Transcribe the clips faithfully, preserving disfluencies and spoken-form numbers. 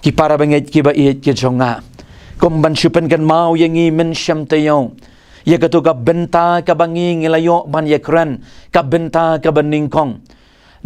Ki para bangeit ki ba ïeit ki jong nga, kum ban shu pynkynmaw ïa ngi mynshem taïew ïa katu ka bynta kaba ngi ngi la ïoh ban ïakren, ka bynta kaba nyngkong.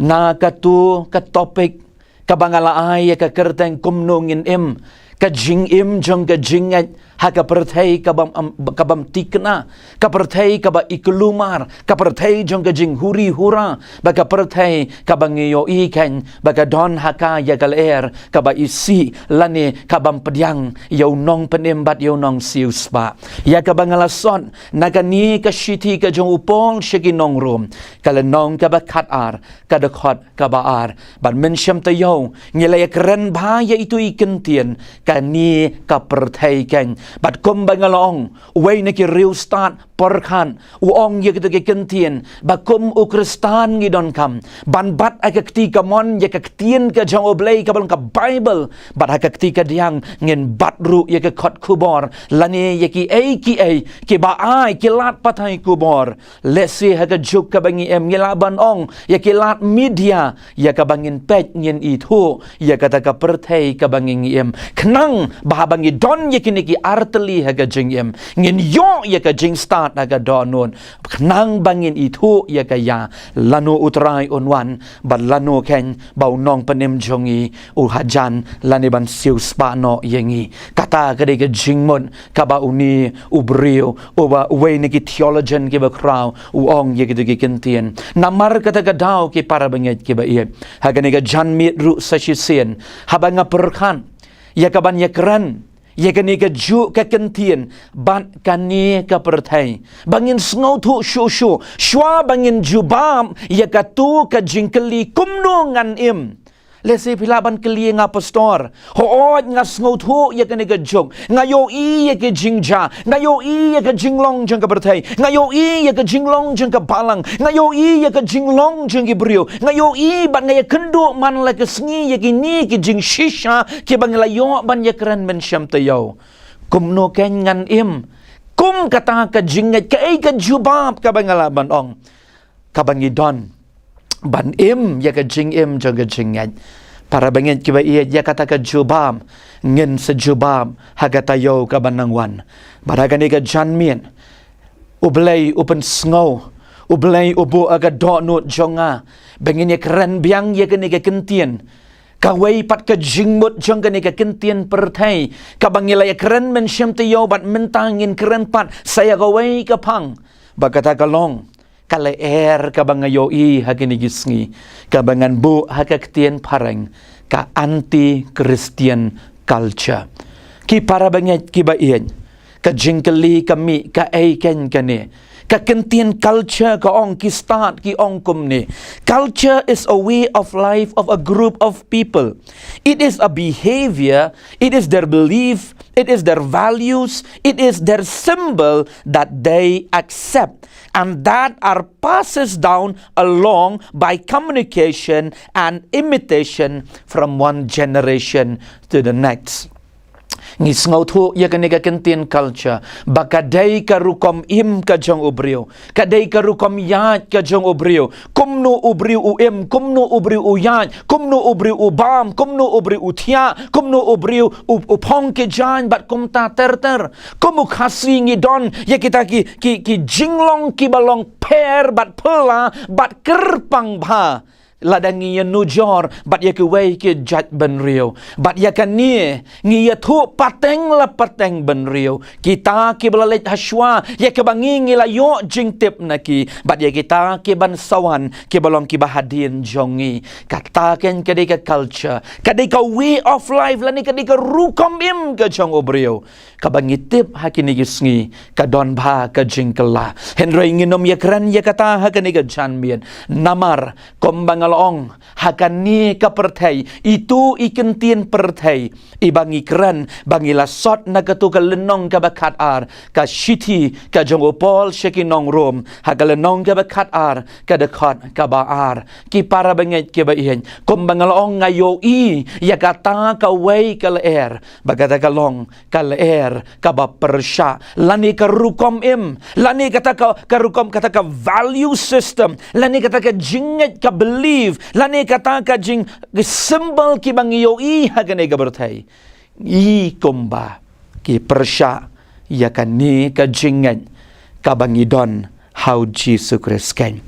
Na katu ka topic kaba nga la ai ïa ka kyrteng kumno ngin im ka jingim jong ka jingngeit ha ka pyrthei kaba, kaba thikna, ka pyrthei kaba i kulmar, ka pyrthei jong ka jinghuri hura, bad ka pyrthei kaba ngi ïohi kan ba ka don ha ka ïa ka lyer kaba isih lane kaba pdiang ïa u nongpynim bad ïa u nongsiewspah. Ïa kaba nga la sot na kane ka shithi ka jong u Paul sha ki nong Rom, ka lynnong kaba khatar, ka dkhot kaba ar. Bad mynshem taïew ngi la ïakren bha ïa itu i kyntien kane ka pyrthei kan. Bad kumba nga la ong, uwei na ki riewstad pyrkhat, u ong ïa kitu ki kyntien ba kum u Khristan ngi donkam ban bat ha ka kti kamon ïa ka ktien ka jong U Blei kaba long ka Baibl, bad ha ka kti kadiang ngin bat ruh ïa ka kot khubor lane ïa kiei kiei kiba ai ki lad pathai khubor. Lehse ha ka juk kaba ngi im ngi lah ban ong ïa ki lad media, ïa kaba ngin peit ngin ithuh ïa kata ka pyrthei kaba ngi ngi im. Khnang ba haba ngi don ïa kine ki artylli ha ka jingim, ngin ïoh ïa ka jingstad ha ka dohnud. Khnang ba ngin ithuh ïa ka ïa lano U Trai un wan bad lano kan ba u nongpynim jong ngi u hajan lane ban siewspah noh ïa ngi. Kata ka dei ka jingmut kaba une u briew, uba uwei na ki theologian kiba khraw, u ong ïa kitu ki kyntien. Namar kata ka daw ki para bangeit kiba ïeit, ha kane ka janmiet ruh sa shisien, haba nga pyrkhat ïa kaban ïakren ïa kane ka juh ka kyntien bad kane ka pyrthei, ba ngin sngewthuh shuh shuh shuwa ba ngin jubab ïa katu ka jingkylli kumno ngan im. Lehse phi lah ban kylli nga, Pastor, hooid nga sngewthuh ïa kane ka juk, nga ïohi ïa ka jingjia, nga ïohi ïa ka jinglong jong ka pyrthei, nga ïohi ïa ka jinglong jong ka balang, nga ïohi ïa ka jinglong jong ki briew, nga ïohi bad nga ïakynduh man la ka sngi ïa kine ki jingshisha kiba ngi la ïoh ban ïakren mynshem taïew. Kumno kan ngan im? Kum kata ka jingngeit, kaei ka jubab kaba nga lah ban ong? Kaba ngi don ban im ïa ka jingim jong ka jingngeit. Para bangeit kiba ïeit, ïa kata ka jubab ngin sa jubab ha ka taïew kaba nang wan. Bad ha kane ka janmiet U Blei u pynsngew, U Blei u buh ha ka dohnud jong nga ba ngin ïakren biang ïa kane ka kyntien. Kawei pat ka jingmut jong kane ka kyntien pyrthei kaba ngi la ïakren mynshem taïew bad mynta ngin kren pat sa ïa kawei ka phang, ba kata ka long ka lyer kaba nga ïohi ha kine ki sngi, kaba ngan buh ha ka ktien phareng ka anti-Christian culture. Ki para bangeit kiba ïeit, ka jingkylli ka mih kaei kan kane? Ka kyntien culture ka ong, ki stad ki ong kumne: Culture is a way of life of a group of people. It is a behavior, it is their belief, it is their values, it is their symbol that they accept and that are passes down along by communication and imitation from one generation to the next. Ngi sngewthuh ïa kane ka kyntien culture ba ka dei ka rukom im ka jong u briew, ka dei ka rukom ïaid ka jong u briew. Kumno u briew u im, kumno u briew u ïaid, kumno u briew u bam, kumno u briew u thiah, kumno u briew u, u phong ki jaiñ bad kumta ter ter. Kum u Khasi ngi don ïa kita ki, ki, ki jinglong kiba long pher bad phylla bad kyrpang bha lada ngi ïanujor bad ïa kiwei ki jait bynriew. Bad ïa kane ngi ïathuh pateng la pateng bynriew, kita kiba la leit hashwa, ïa kiba ngi ngi la ïoh jingtip na ki, bad ïa kita kiban sa wan kiba long kiba hadien jong ngi. Kata kan ka dei ka culture, ka dei ka way of life lane ka dei ka rukom im ka jong u briew, kaba ngi tip ha kine ki sngi ka don bha ka jingkylla. Hynrei ngin ym ïakren ïa kata ha kane ka janmiet. Namar kumba nga la ong, ha kane ka pyrthei, itu i kyntien pyrthei iba ngi kren, ba ngi la sot na katu ka lynnong kaba khatar, ka shithi ka jong u Paul sha ki nong Rom, ha ka lynnong kaba khatar, ka dkhot kaba ar. Ki para bangeit kiba ïeit, kumba nga la ong, nga ïohi ïa kata kawei ka lyer ba kata ka long ka lyer kaba pyrshah lane ka rukom im lane kata ka, ka rukom, kata ka value system lane kata ka jingngeit ka belief Lane kata ka jing, ki symbol kiba ngi ïohi ha kane ka pyrthei, i kumba ki pyrshah ïa kane ka jingngeit kaba ngi don ha u Jisu Khrist. Keiñ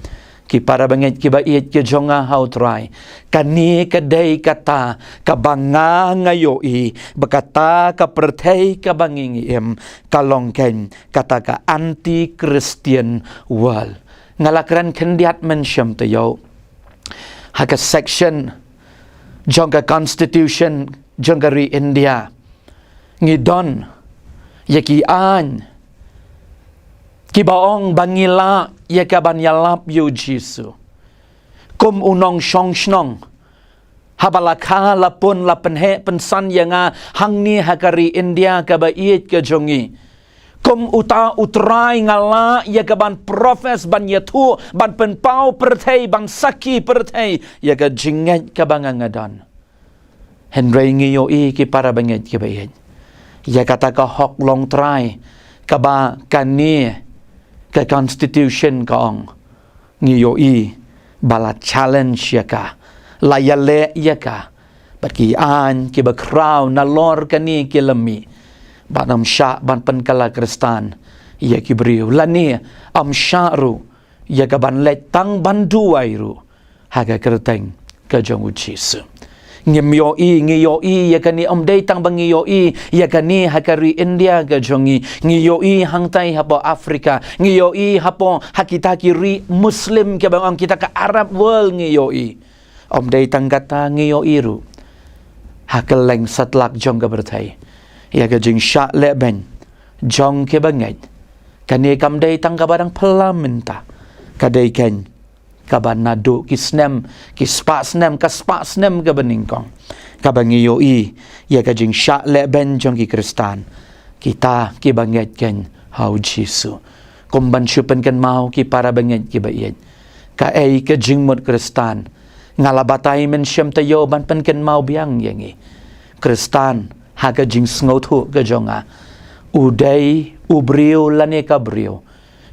ki para bangeit kiba ïeit ki jong nga ha u Trai, kane ka dei kata kaba nga nga ïohi ba kata ka pyrthei kaba ngi ngi im ka long keiñ kata ka anti-Christian world. Nga la kren khyndiat mynshem taïew ha ka section jong ka constitution jong ka ri India, ngi don ïa ki aiñ kiba ong ba ngi lah ïa ka ban ïalap ïa u Jisu kum u nongshong shnong. Haba la kha la pun la pynheh pynsan ïa nga hangne ha ka ri India kaba ïeit ka jong ngi, kum uta u Trai nga lah ïa ka ban profess, ban ïathuh, ban pynpaw pyrthei, ban sakhi pyrthei ïa ka jingngeit kaba nga nga don. Hynrei ngi ïohi ki para bangeit kiba ïeit, ïa kata ka hok long trai kaba kane ka constitution ka ong, ngi ïohi ba la challenge ïa ka, la ïaleh ïa ka bad ki aiñ kiba khraw nalor kane ki la mih. Bad ym shah ban pynkylla Khristan ïa ki briew, lane ym shah ruh ïa ka ban leit tang ban duwai ruh ha ka kyrteng ka jong u Jisu. Ngim ïohi, ngi ïohi ïa kane, ym dei tang ba ngi ïohi ïa kane ha ka ri India ka jong ngi, ngi ïohi hangtai hapoh Africa, ngi ïohi hapoh ha kita ki ri Muslim kiba ong kita ka Arab world, ngi ïohi. Ym dei tang kata, ngi ïohi ruh ha kylleng satlak jong ka pyrthei ïa ka jingshah lehbeiñ jong kiba ngeit. Kane kam dei tang kaba dang phylla mynta, ka dei keiñ kaba naduh ki snem, ki spah snem, ka spah snem kaba nyngkong, kaba ngi ïohi ïa ka jingshah lehbeiñ jong ki Khristan, kita kiba ngeit keiñ ha u Jisu. Kum ban shu pynkynmaw ki para bangeit kiba ïeit, kaei ka jingmut Khristan? Nga la batai mynshem taïew ban pynkynmaw biang ïa ngi. Khristan ha ka jingsngewthuh ka jong nga, u dei u briew lane ka briew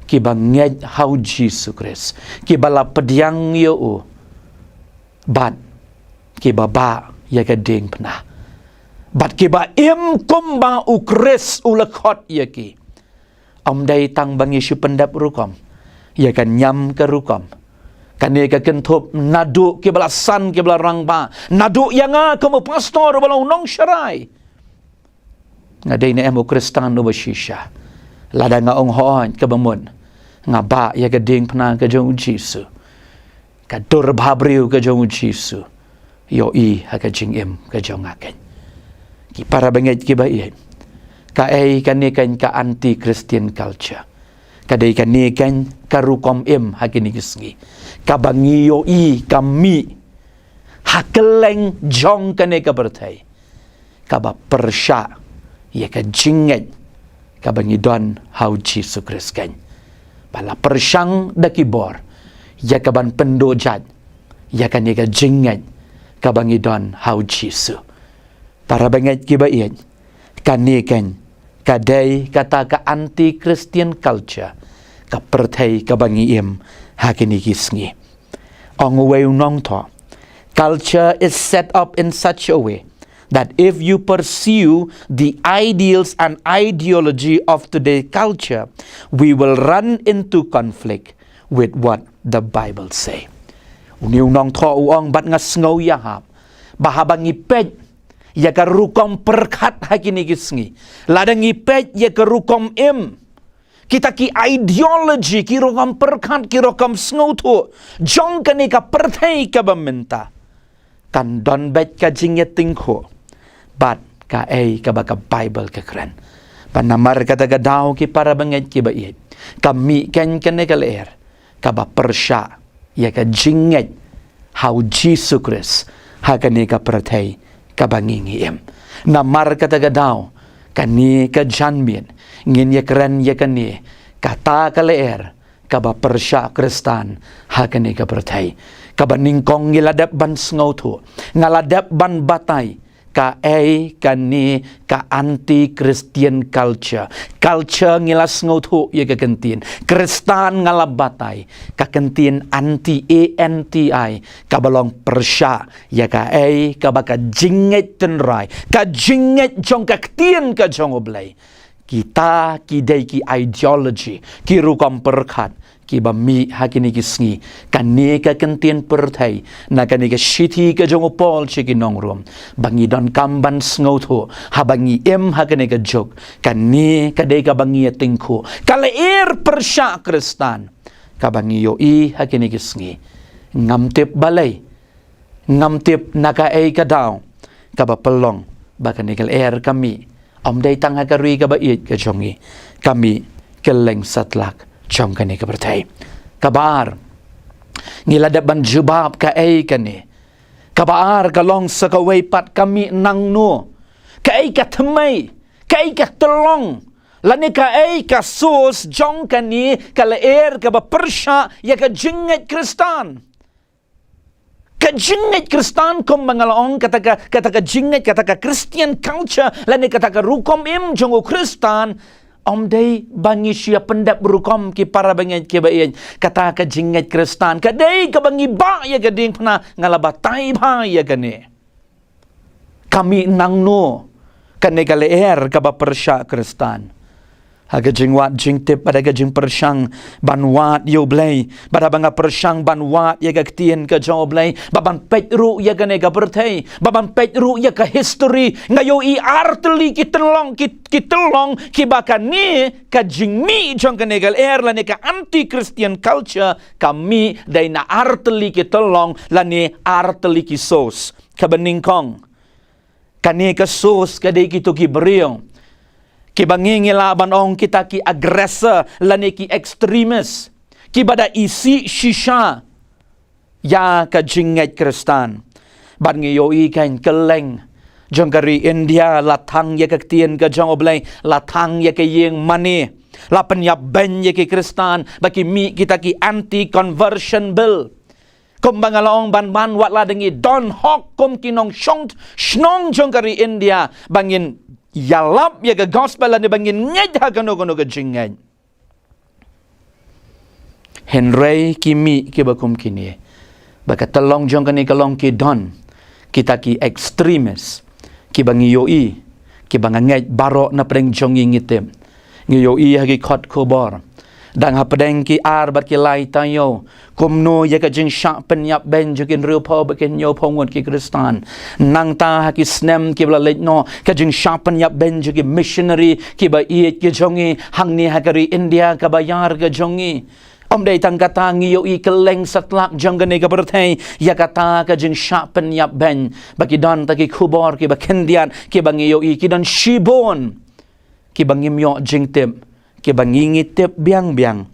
kiba ngeit ha u Jisu Khrist, kiba la pdiang ïa u bad kiba bah ïa ka diengphna, bad kiba im kumba u Khrist u la khot ïa ki. Ym dei tang ba ngi shu pyndep rukom ïa ka niam ka rukom. Kane ka kynthup naduh kiba la san, kiba la rangbah, naduh ïa nga kum u pastor uba long u nongsharai. Nga dei ne em u Khristan uba shisha? Lada nga ong hooid, kaba mut nga bah ïa ka diengphna ka jong u Jisu, ka dur bhabriew ka jong u Jisu ïohi ha ka jingim ka jong nga keiñ. Ki para bangeit kiba ïeit, kaei kane keiñ ka anti-Christian culture? Ka dei kane keiñ ka rukom im ha kine ki sngi kaba ngi ïohi ka mih ha kylleng jong kane ka pyrthei, kaba pyrshah ïa ka jingngeit kaba ngi don ha u Jisu Khrist keiñ. Ba la pyrshang da ki bor ïa ka ban pynduh jait ïa kane ka jingngeit kaba ngi don ha u Jisu. Para bangeit kiba ïeit, kane keiñ ka dei kata ka anti-Christian culture, ka pyrthei kaba ngi im ha kine ki sngi. Ong uwei u nongthoh, culture is set up in such a way that if you pursue the ideals and ideology of today's culture, we will run into conflict with what the Bible say. Une u nongthoh u ong, bad nga sngew ïahap ba haba ngi peit ïa ka rukom pyrkhat ha kine ki sngi, lada ngi peit ïa ka rukom im, kita ki ideology, ki rukom pyrkhat, ki rukom sngewthuh jong kane ka pyrthei kaba mynta, kan don beit ka jingïatyngkhuh bad kaei kaba ka Baibl ka kren. Bad namar kata ka daw, ki para bangeit kiba ïeit, ka mih keiñ kane ka lyer kaba pyrshah ïa ka jingngeit ha u Jisu Khrist ha kane ka pyrthei kaba ngi ngi im. Namar kata ka daw, kane ka janmiet ngin ïakren ïa kane, kata ka lyer kaba pyrshah Khristan ha kane ka pyrthei, kaba nyngkong ngi la dep ban sngewthuh, nga la dep ban batai Kaei kane ka anti-Christian culture? Culture ngi la sngewthuh ïa ka kyntien. Khristan nga la batai. Ka kyntien anti, A N T I, kaba long pyrshah ïa kaei kaba ka jingngeit tynrai, ka jingngeit jong ka ktien ka jong U Blei. Kita ki dei ki ideology, ki rukom pyrkhat kiba mih ha kine ki sngi. Kane ka kyntien pyrthei na kane ka shithi ka jong u Paul sha ki nong Rom, ba ngi donkam ban sngewthuh haba ngi im ha kane ka juk. Kane ka dei kaba ngi ïa tyngkhuh, ka lyer pyrshah Khristan kaba ngi ïohi ha kine ki sngi. Ngam tip balei, ngam tip na kaei ka daw, kaba pynlong ba kane ka lyer ka mih. Ym dei tang ha ka ri kaba ïeit ka jong ngi, ka mih kylleng satlak jong kane ka pyrthei. Kaba ar, ngi la dep ban jubab kaei kane. Kaba ar ka long sa kawei pat, ka mih nangno? Kaei ka thymmei, kaei ka tyllong, lane kaei ka source jong kane ka lyer kaba pyrshah ïa ka jingngeit Khristan? Ka jingngeit Khristan, kumba nga la ong, kata ka, kata ka jingngeit, kata ka Christian culture, lane kata ka rukom im jong u Khristan, ym dei ba ngi shu ïa pyndep rukom ki para bangeit kiba ïeit. Kata ka jingngeit Khristan ka dei kaba ngi bah ïa ka diengphna, nga la batai bha ïa kane. Ka mih nangno kane ka lyer kaba pyrshah Khristan? Ha ka jingwad jingtip bad ha ka jingpyrshang ban wad ïa U Blei, bad haba nga pyrshang ban wad ïa ka ktien ka jong U Blei, bad ban peit ruh ïa kane ka pyrthei, bad ban peit ruh ïa ka history, nga ïohi ar tylli ki tyllong, ki, ki tyllong kiba kane ka jingmih jong kane ka lyer lane ka anti-Christian culture ka mih dei na ar tylli ki tyllong lane ar tylli ki source. Kaba nyngkong, kane ka source ka dei kito ki briew kiba ngi, ngi lah ban ong kita ki aggressor lane ki extremist, kiba da isih shisha ïa ka jingngeit Khristan. Bad ngi ïohi kein, kylleng jong ka ri India la thang ïa ka ktien ka jong U Blei, la thang ïa ka ïing mane, la pynïap beiñ ïa ki Khristan, ba ki mih kita ki anti conversion bill. Kumba nga la ong, ban, ban, wat la dang ngi don hok kum ki nongshong shnong jong ka ri India ba ngin ïalap ïa ka gospel lane ba ngin ngeit ha kano kano ka jingngeit. Hynrei ki mih kiba kum kine, ba ka tyllong jong kane ka long ki don kita ki extremist, kiba ngi ïohi, kiba nga ngeit baroh na pdeng jong ngi ngi tip. Ngi ïohi ha ki kot khubor, dang hapdeng ki ar bad ki lai taïew, kumno ïa ka jingshah pynïap beiñ jong ki hynriewphew bad ki hynñiewphew ngut ki Khristan. Nangta ha ki snem kiba la leit noh, ka jingshah pynïap beiñ jong ki missionary kiba ïeit ki jong ngi hangne ha ka ri India kaba ïar ka jong ngi. Ym dei tang kata, ngi ïohi kylleng satlak jong kane ka pyrthei ïa kata ka jingshah pynïap beiñ, ba ki don ta ki khubor kiba khyndiat, kiba ngi ïohi ki don shibun, kiba ngim ïoh jingtip, kiba ngi, ngi tip biang biang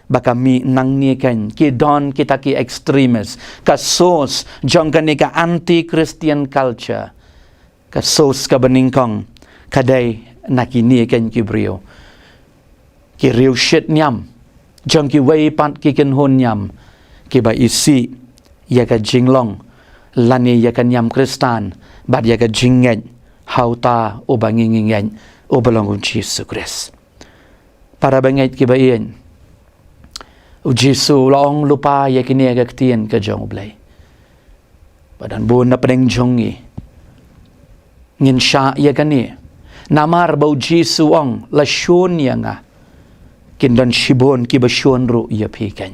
ba ka mih nangne kein, ki don kita ki extremist. Ka source jong kane ka anti-Christian culture, ka source kaba nyngkong, ka dei na kine kein ki briew, ki riewshit niam jong kiwei pat ki kynhun niam, kiba isih ïa ka jinglong lane ïa ka niam Khristan bad ïa ka jingngeit ha uta uba ngi, ngi ngeit, uba long U Jisu Khrist. Para bangeit kiba ïeit, U Jisu u la ong lypa ïa kine ha ka ktien ka jong U Blei, ba don bun na pdeng jong ngi ngin shah ïa kane. Namar ba U Jisu u ong, la shun ïa nga, kin don shibun kiba shun ruh ïa phi kein.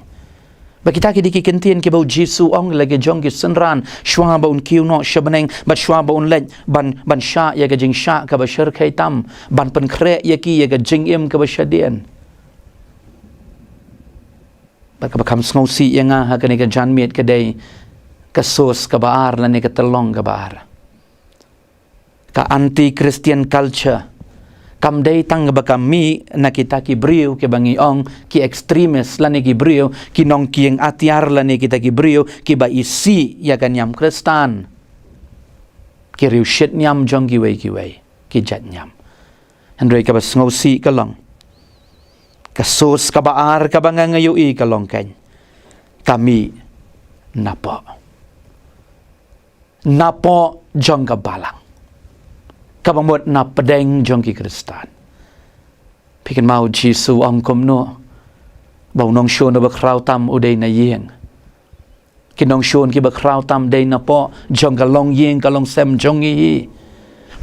Ba kita ki dei ki kyntien kiba U Jisu u ong la ki jong ki synran shuwa ba un kiew noh sha bneng, bad shuwa ba un leit ban, ban shah ïa ka jingshah kaba shyrkhei tam, ban pynkhreh ïa ki ïa ka jingim kaba shadien. Bad kaba kham sngewsih ïa nga ha kane ka janmiet ka dei ka source kaba ar lane ka tyllong kaba ar. Ka anti-Christian culture kam dei tang ba ka mih na kita ki briew kiba ngi ong ki extremist lane ki briew ki nongkieng atiar lane kita ki briew kiba isih ïa ka niam Khristan, ki riewshit niam jong kiwei kiwei ki jait niam. Hynrei kaba sngewsih ka long, ka source kaba ar kaba nga, nga ïohi ka long kein, ka mih napoh, napoh jong ka balang. kaba mut na pdeng jong ki Khristan. Phi kynmaw Jisu u ong kumno ba u nongshun uba khraw tam u dei na ïing. Ki nongshun kiba khraw tam dei napoh jong ka longïing ka longsem jong ngi hi.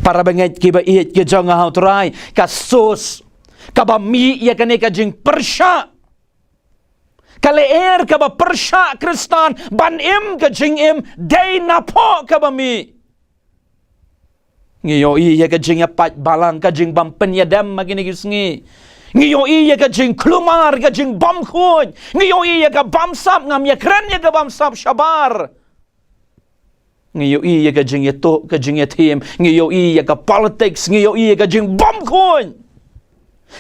Para bangeit kiba ïeit ki jong nga ha u Trai, ka source kaba mih ïa kane ka jingpyrshah, ka lyer kaba pyrshah Khristan ban im ka jingim, dei napoh kaba mih. Ngi ïohi ïa ka jingïapait balang, ka jingbym pynïadem ha kine ki sngi. Ngi ïohi ïa ka jingkulmar, ka jingbymkhuid. Ngi ïohi ïa ka bamsap, ngam ïakren ïa ka bamsap shabar. Ngi ïohi ïa ka jingïatuh, ka jingïathiem. Ngi ïohi ïa ka politics, ngi ïohi ïa ka jingbymkhuid.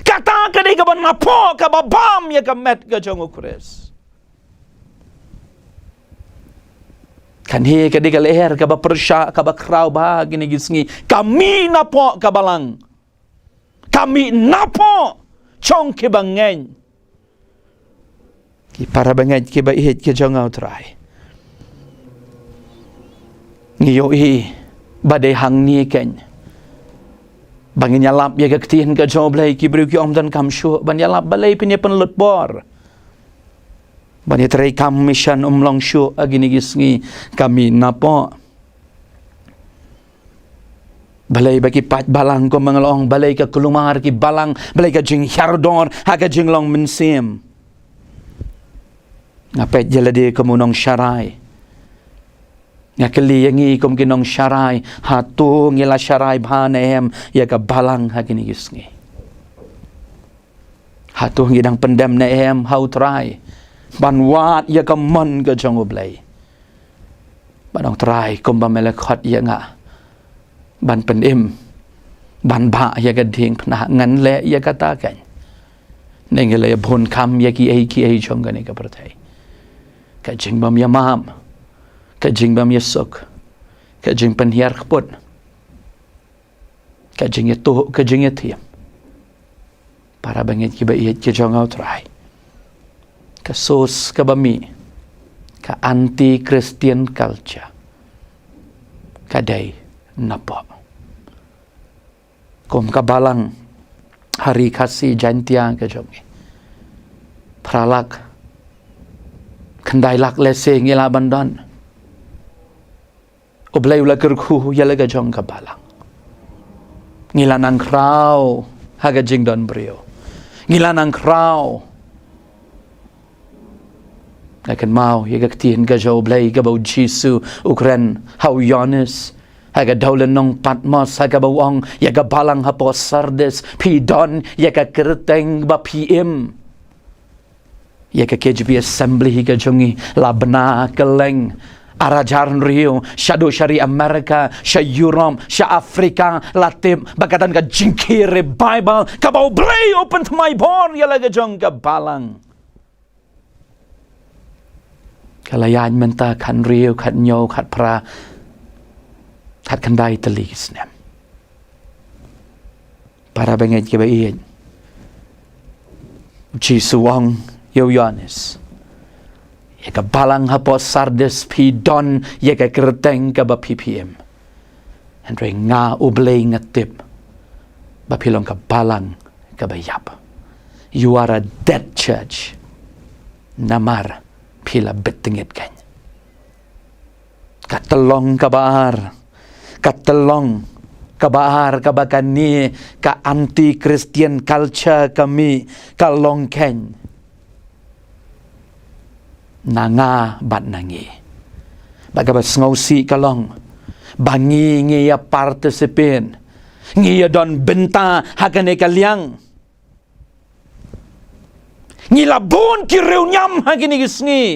Kata ka dei kaba napoh, kaba bam ïa ka met ka jong u Khrist. Kane ka dei ka lyer kaba pyrshah, kaba khraw bha ha kine ki sngi. Ka mih napoh ka balang. Ka mih napoh jong kiba ngeit. Ki para bangeit kiba ïeit ki jong nga ha u Trai, ngi ïohi ba dei hangne keiñ ba ngin ïalap ïa ka ktien ka jong U Blei. Ki briew ki ong, ym donkam shuh ban ïalap, balei phin ïa pynlut por? Ban ïatreikam mission um long shuh ha kine ki sngi. Ka mih napoh. Balei ba ki paid balang, kumba nga la ong, balei ka kulmar ki balang, balei ka jinghiar dor ha ka jinglong mynsiem? Nga peit ïa lade kum u nongsharai. Nga kylli ïa ngi kum ki nongsharai, hato ngi la sharai bha ne em ïa ka balang ha kine ki sngi? Hato ngi dang pyndem ne em ha u Trai ban wad ïa ka mon ka jong U Blei? Ban ong, Trai, kumba me la khot ïa nga ban pynim, ban bah ïa ka diengphna, ngan leh ïa kata keiñ. Ne ngi la ïa bun kam ïa kiei kiei jong kane ka pyrthei. Ka jingbym ïamap, ka jingbym ïasuk, ka jingpynhiar kput, ka jingïatuh, ka jingïathiem. Para bangeit kiba ïeit ki jong nga ha u Trai, ka source kaba mih, ka anti-Christian culture, ka dei napoh. Kum ka balang ha Ri Khasi Jaintia ka jong ngi, phra lak, khyndai lak lehse ngi lah ban don. U Blei u la kyrkhu ïa la ka jong ka balang. Ngi la nang khraw ha ka jingdon briew. Ngi la nang khraw. Nga kynmaw ïa ka ktien ka jong U Blei kaba U Jisu u kren ha u Ïoannis ha ka dewlynnong Patmos, ha kaba u ong ïa ka balang hapoh Sardis, phi don ïa ka kyrteng ba phi im. Ïa ka K J P Assembly hi ka jong ngi, la bna kylleng ar hajar hynriew, shaduh sha ri America, sha Europe, sha Africa, la tip ba ka don ka jingkhie revival kaba U Blei u pynthymmai bor ïa la ka jong ka balang. Ka la ïaid mynta khathynriew, khathynñiew, khatphra, khatkhyndai tylli ki snem. Para bangeit kiba ïeit, Jisu u ong ïa u Ïoannis, ïa ka balang hapoh Sardis phi don ïa ka kyrteng kaba phi phi im. Hynrei nga U Blei nga tip ba phi long ka balang kaba ïap. You are a dead church. Namar phi la bit tyngit keiñ. Ka tyllong kaba ar, ka tyllong kaba ar kaba kane ka anti-Christian culture ka mih, ka long keiñ na nga bad na ngi. Bad kaba sngewsih ka long ba ngi, ngi ïa participate, ngi ïa don bynta ha kane ka liang. Ngi la bun ki riewniam ha kine ki sngi.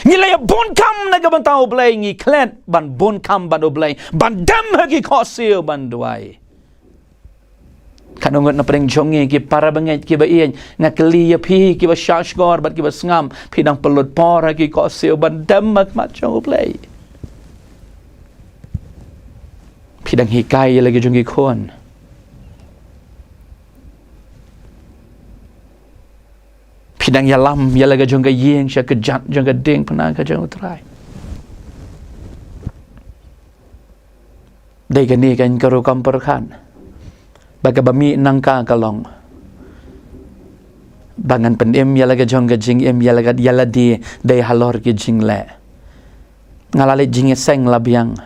Ngi la ïa bun kam na ka bynta U Blei, ngi klet ban bun kam bad U Blei, ban dem ha ki khohsiew ban duwai. Katno ngut na pdeng jong ngi ki para bangeit kiba ïeit, nga kylli ïa phi kiba shahshkor bad kiba sngap, phi dang pynlut por ha ki khohsiew ban dem ha khmat jong U Blei? Phi dang hikai ïa la ki jong ki khun? Phi dang ïalam ïa la ka jong ka ïing sha ka kjat jong ka diengphna ka jong U Trai? Dei kane kan ka rukom pyrkhat ba kaba mih nangta ka long ba ngan pynim ïa la ka jong ka jingim, ïa la ka, ïa lade dei halor ki jingleh. Nga la leit jingïaseng la biang.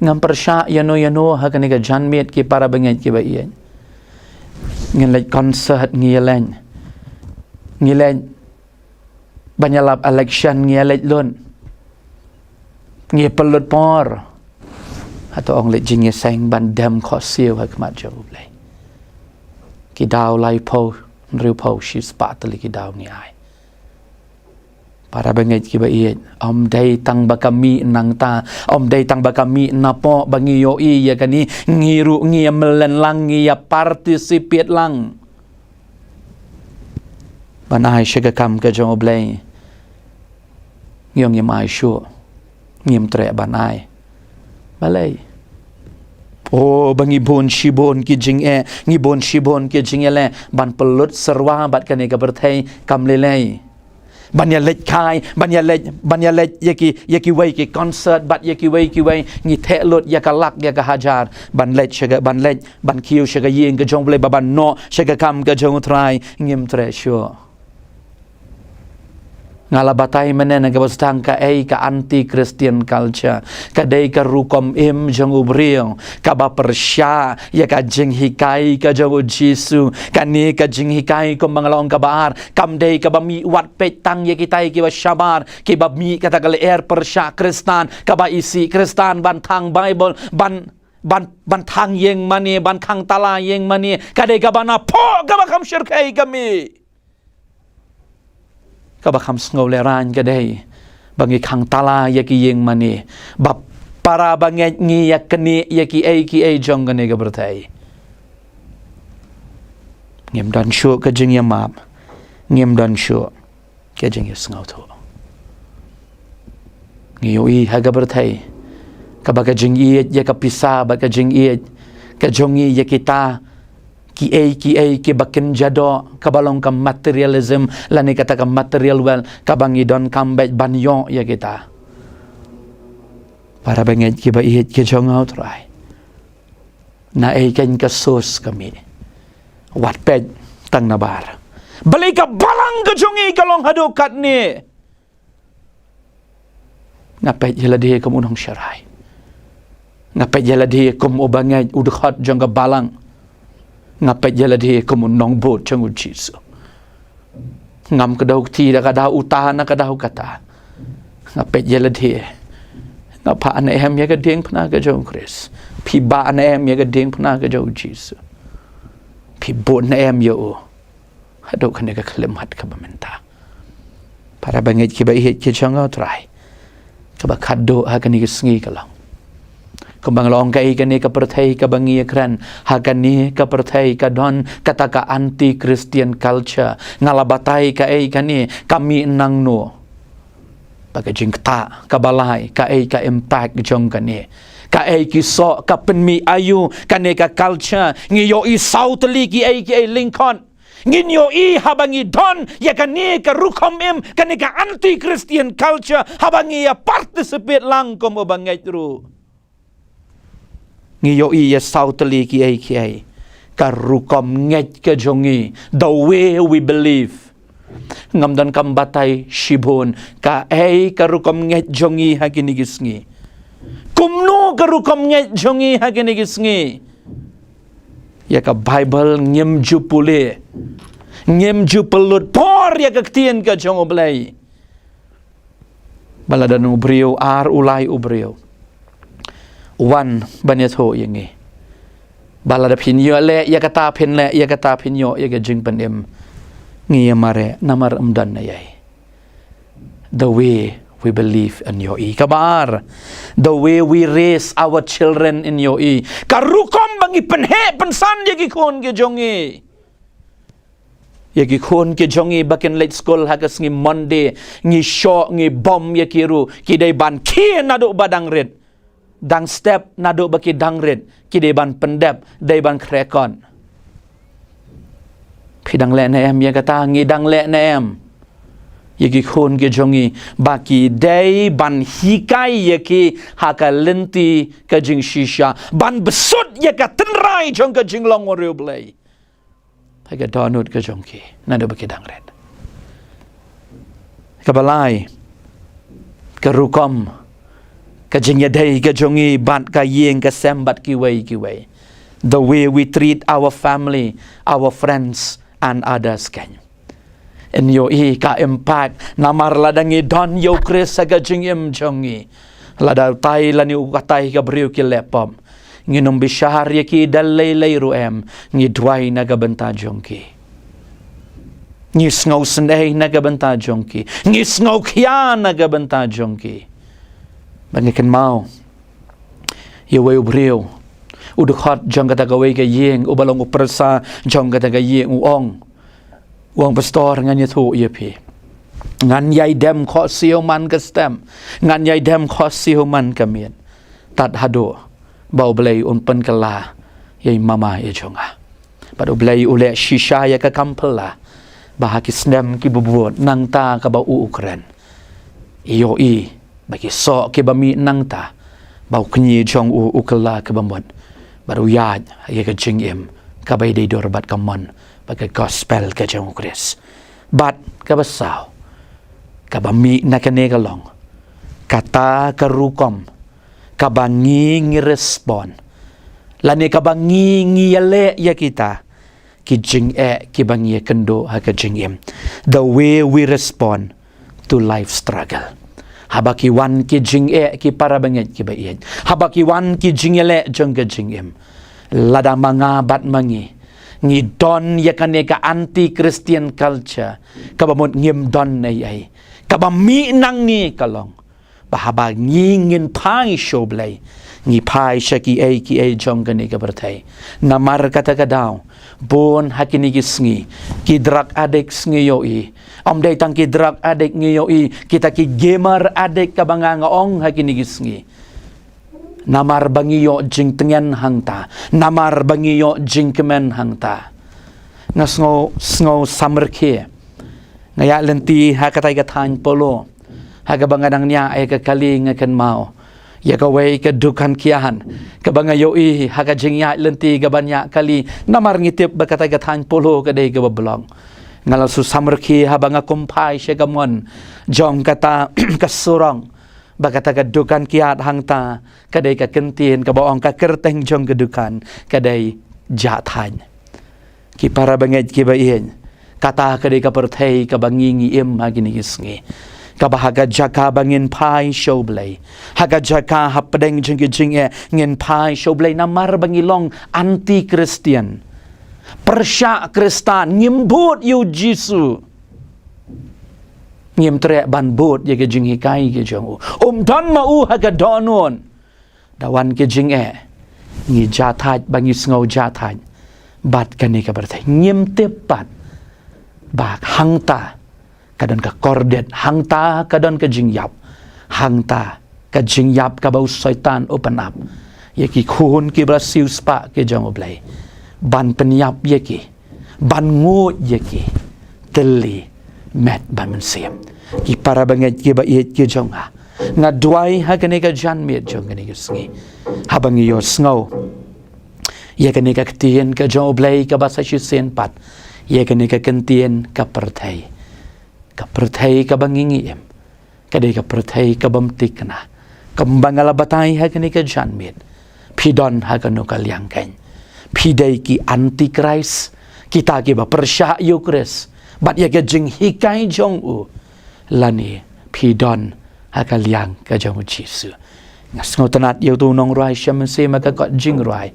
Ngam pyrshah ïano ïano ha kane ka janmiet, ki para bangeit kiba ïeit. Ngi leit concert, ngi ïaleit. Ngi leit ban ïalap election, ngi ïaleit lut. Ngi pynlut por. Hato ong leit jingïaseng ban dem khohsiew ha khmat jong U Blei? Ki daw laiphew, hynriewphew, shispah tylli ki daw ngi ai. Para bangeit kiba ïeit, ym dei tang ba ka mih nangta, ym dei tang ba ka mih napoh ba ngi ïohi ïa kane, ngi ruh ngi ïa mlien lang, ngi ïa participate lang ban ai sha ka kam ka jong U Blei. Ngi ong ngim ai shuh, ngim treh ban ai. Balei? O, ba ngi bun shibun ki jingeh, ngi bun shibun ki jingeh leh ban pynlut syrwa bad kane ka pyrthei, kam lei lei. Ban ïaleit kai, ban ïaleit, ban ïaleit ïa ki, ïa kiwei ki concert bad ïa kiwei kiwei, ngi theh lut ïa ka lak ïa ka hajar ban leit sha ka, ban leit ban kiew sha ka ïing ka jong U Blei, ba ban noh sha ka kam ka jong U Trai, ngim treh shuh. Nga la batai mynne na kaba sdang kaei ka anti-Christian culture. Ka dei ka rukom im jong u briew kaba pyrshah ïa ka jinghikai ka jong U Jisu. Kane ka jinghikai kumba nga la ong kaba ar, kam dei kaba mih wat peit tang ïa kitai kiba shabar, kiba mih kata ka lyer pyrshah Khristan, kaba isih Khristan ban thang Baibl, ban, ban, ban thang ïing mane, ban khang tala ïing mane. Ka dei kaba napoh kaba kham shyrkhei ka mih. Kaba kham sngewlehraiñ ka dei ba ngi khang tala ïa ki ïing mane, ba para bangeit ngi ïa knieh ïa kiei kiei jong kane ka pyrthei. Ngim don shuh ka jingïamap, ngim don shuh ka jingïasngewthuh. Ngi ïohi ha ka pyrthei kaba ka jingïeit ïa ka pisa bad ka jingïeit ka jong ngi ïa kita kiei kiei kiba kynja doh, kaba long ka materialism lane kata ka material wealth, kaba ngi donkam beit ban ïoh ïa kita. Para bangeit kiba ïeit ki jong nga U Trai, naei kein ka source ka mih? Wat peit tang nabar. Balei ka balang ka jong ngi ka long haduh katne? Nga peit ïa lade kum u nongsharai. Nga peit ïa lade kum u bangeit, u dkhot jong ka balang. Nga peit ïa lade kum u nongbud jong U Jisu. Ngam kdew kti da ka daw uta na ka daw kata. Nga peit ïa lade. Nga phah ne em ïa ka diengphna ka jong U Khrist? Phi bah ne em ïa ka diengphna ka jong U Jisu? Phi bud ne em ïa u haduh kane ka khyllipmat kaba mynta? Para bangeit kiba ïeit ki jong nga U Trai, kaba khadduh ha kane ka sngi ka long, kumba nga la ong, kaei kane ka pyrthei kaba ngi ïakren? Ha kane ka pyrthei ka don kata ka anti-Christian culture. Nga la batai kaei kane, ka mih nangno. Ba ka jingktah kaba lai, kaei ka impact jong kane? Kaei ki soh, ka pynmih aïu kane ka culture? Ngi ïohi saw tylli kiei kiei lyngkot. Ngin ïohi haba ngi don ïa kane ka rukom im, kane ka anti-Christian culture, haba ngi ïa participate lang kum u bangeit ruh. Ngi ïohi ïa saw tylli kiei kiei, ka rukom ngeit ka jong ngi, the way we believe. Ngam donkam batai shibun kaei ka rukom ngeit jong ngi ha kine ki sngi. Kumno ka rukom ngeit jong ngi ha kine ki sngi? Ïa ka Baibl ngim ju pule, ngim ju pynlut por ïa ka ktien ka jong U Blei. Ba lada u briew, ar u lai u briew, u wan ban ïathuh ïa ngi, ba lada phin ïoh leh ïa kata, phin leh ïa kata, phin ïoh ïa ka jingpynim, ngi ïa mareh namar ym don na ei. The way we believe and ïohi. Kaba ar, the way we raise our children in ïohi. Ka rukom ba ngi pynheh pynsan ïa ki khun ki jong ngi. Ïa ki khun ki jong ngi ba kin leit skul ha ka sngi Monday, ngi shoh, ngi bom ïa ki ruh, ki dei ban khie naduh ba dang rit. Dang step naduh ba ki dang rit, ki dei ban pyndep, dei ban khreh kot. Phi dang leh ne em ïa kata, ngi dang leh ne em? ïa ki khun ki jong ngi, ba ki dei ban hikai ïa ki ha ka lynti ka jingshisha, ban bsut ïa ka tynrai jong ka jinglong wariewblei ha ka dohnud ka jong ki naduh ba ki dang rit. Kaba lai, ka rukom ka jingïadei ka jong ngi bad ka ïing ka sem bad kiwei kiwei. The way we treat our family, our friends and others, kan ïohi ka impact. Namar lada ngi don ïa u Khrist ha ka jingim jong ngi, lada utai lane ukatai ka briew ki leh pop, ngin ym bishar ïa ki da lei lei ruh em, ngi duwai na ka bynta jong ki. Ngi sngewsynei na ka bynta jong ki. Ngi sngewkhia na ka bynta jong ki. Ba ngi kynmaw ïa uwei u briew, u dkhot jong kata kawei ka ïing, uba long u pyrsa jong kata ka ïing, u ong, u ong, "Pastor, ngan ïathuh ïa phi. Ngan ïai dem khohsiew man ka step, ngan ïai dem khohsiew man ka miet, tad haduh ba U Blei un pynkylla ïa i mama ïa jong nga." Bad U Blei u leh shisha ïa ka kam phylla, ba ha ki snem kiba bud nangta kaba u u kren, ïohi ba ki soh kiba mih nangta, ba u kñi jong u u kylla kaba mut, bad u ïaid ïa ka jingim kaba ïadei dur bad ka mon bad ka gospel ka jong u Khrist. Bad kaba saw, kaba mih na kane ka long kata ka rukom kaba ngi ngi respond, lane kaba ngi ngi ïaleh ïa kita ki jingeh kiba ngi ïakynduh ha ka jingim. The way we respond to life struggle. Haba ki wan ki jingeh, ki para bangeit kiba ïeit, haba ki wan ki jingïaleh jong ka jingim, lada ma nga bad ma ngi ngi don ïa kane ka anti-Christian culture, kaba mut ngim don ei ei, kaba mih nangne ka long ba haba ngi ngin phai sha U Blei, ngi phai sha kiei kiei jong kane ka pyrthei. Namar kata ka daw, bun ha kine ki sngi, ki drug addicts ngi ïohi. Ym dei tang ki drug addict ngi ïohi, kita ki gamer addict kaba nga nga ong ha kine ki sngi. Namar ba ngi ïoh jingtngen hangta, namar ba ngi ïoh jingkmen hangta. Nga sngew, sngew samrkhie. Nga ïaid lynti ha katai ka thaiñ Polo, ha kaba nga dang ñiah ïa ka kali, nga kynmaw ïa kawei ka dukan kiad kaba nga ïohi ha ka jingïaid lynti kaban ñiah kali. Namar ngi tip ba katai ka thaiñ Polo ka dei kaba blong. Nga la shu samrkhie haba nga kum phai sha ka mon jong kata ka surok, ba kata ka dukan kiad hangta ka dei ka kyntien kaba ong, ka kyrteng jong ka dukan ka dei Jah Thaiñ. Ki para bangeit kiba ïeit, kata ka dei ka pyrthei kaba ngi ngi im ha kine ki sngi. Kaba ha ka jaka ba ngin phai sha U Blei, ha ka jaka hapdeng jong ki jingeh ngin phai sha U Blei, namar ba ngi long anti-Christian, pyrshah Khristan, ngim bud ïa U Jisu. Ngim treh ban bud ïa ka jinghikai ka jong u. Um don ma u ha ka dohnud. Da wan ki jingeh, ngi jah thait, ba ngi sngew jah thait bad kane ka pyrthei. Ngim tip pat ba hangta ka don ka kordit, hangta ka don ka jingïap, hangta ka jingïap kaba u Soitan u pynap ïa ki khun kiba la siewspah ki jong U Blei, ban pynïap ïa ki, ban nguid ïa ki tylli met bad mynsiem. Ki para bangeit kiba ïeit ki jong nga, nga duwai ha kane ka janmiet jong kane ka sngi, haba ngi ïohsngew ïa kane ka ktien ka jong U Blei kaba sa shisien pat, ïa kane ka kyntien ka pyrthei. Ka pyrthei kaba ngi ngi im, ka dei ka pyrthei ka bym thikna. Kumba nga la batai ha kane ka janmiet, phi don ha kano ka liang kein? Phi dei ki anti-Christ, kita kiba pyrshah ïa U Khrist bad ïa ka jinghikai jong u, lane phi don ha ka liang ka jong U Jisu? Nga sngewtynnat ïa uto u nongrwai sha mynsiem ha ka kot jingrwai: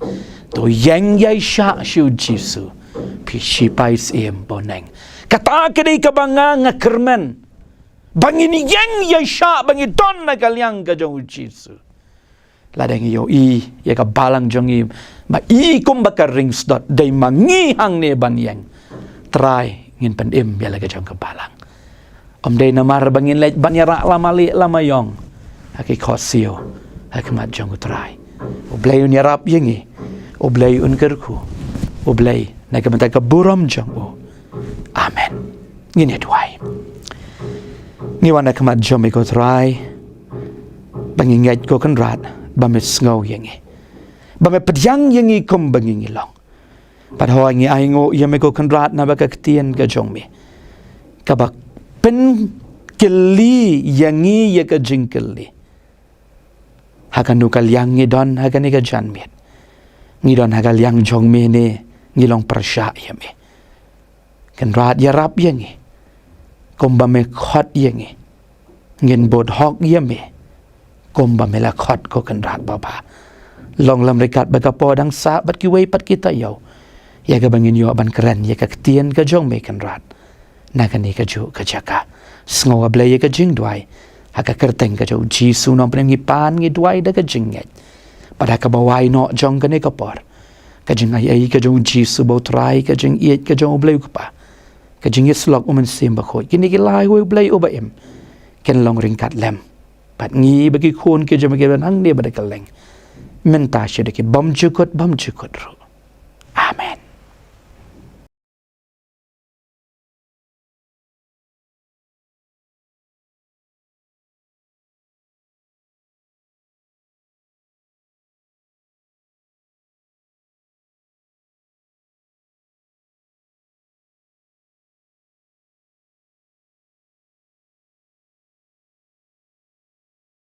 To ïeng ïaishah sha U Jisu, phi sipai syiem bneng. Kata ka dei kaba nga nga kyrmen, ba ngin ïeng ïaishah, ba ngi don na ka liang ka jong U Jisu. Lada ngi ïohi ïa ka balang jong ngi ba i kumba ka ring sdot, dei ma ngi hangne ban ïeng. Trai, ngin pynim ïa la ka jong ka balang. Ym dei namar ba ngin leit ban ïarap lama lieh lama ïong ha ki khohsiew ha khmat jong U Trai. U Blei un ïarap ïa ngi. U Blei un kyrkhu. U Blei, na ka bynta ka burom jong u. Amen. Ngin ïa duwai. Ngi wan ha khmat jong me ko Trai, ba ngi ngeit ko Kynrad, ba me sngew ïa ngi, ba me pdiang ïa ngi kumba ngi ngi long. Bad hooid ngi ainguh ïa me ko Kynrad, naba ka ktien ka jong me, kaba pynkylli ïa ngi ïa ka jingkylli. Ha kano ka liang ngi don ha kane ka janmiet? Ngi don ha ka liang jong me ne ngi long pyrshah ïa me? Kynrad, ïarap ïa ngi kumba me khot ïa ngi. Ngin bud hok ïa me kumba me la khot ko Kynrad Baba. Long lem ryngkat bad ka por dang sah bad kiwei pat ki taïew, ïa kaba ngin ïoh ban kren ïa ka ktien ka jong me Kynrad. Na kane kajuh ka jaka, sngew, A Blei, ïa ka jingduwai. Ha ka kyrteng ka jong U Jisu Nongpynim ngi pan, ngi duwai da ka jingngeit. Bad ha kaba wai noh jong kane ka por, ka jingaiei ka jong U Jisu ba U Trai, ka jingïeit ka jong U Blei U Kpa, ka jingïasyllok U Mynsiem Bakhuid, kine ki lai, hooid Blei uba im, kin long ryngkat lem bad ngi ba ki khun ki jong me kiba don hangne bad ha kylleng, mynta sha da ki bymjukut bymjukut ruh. Amen.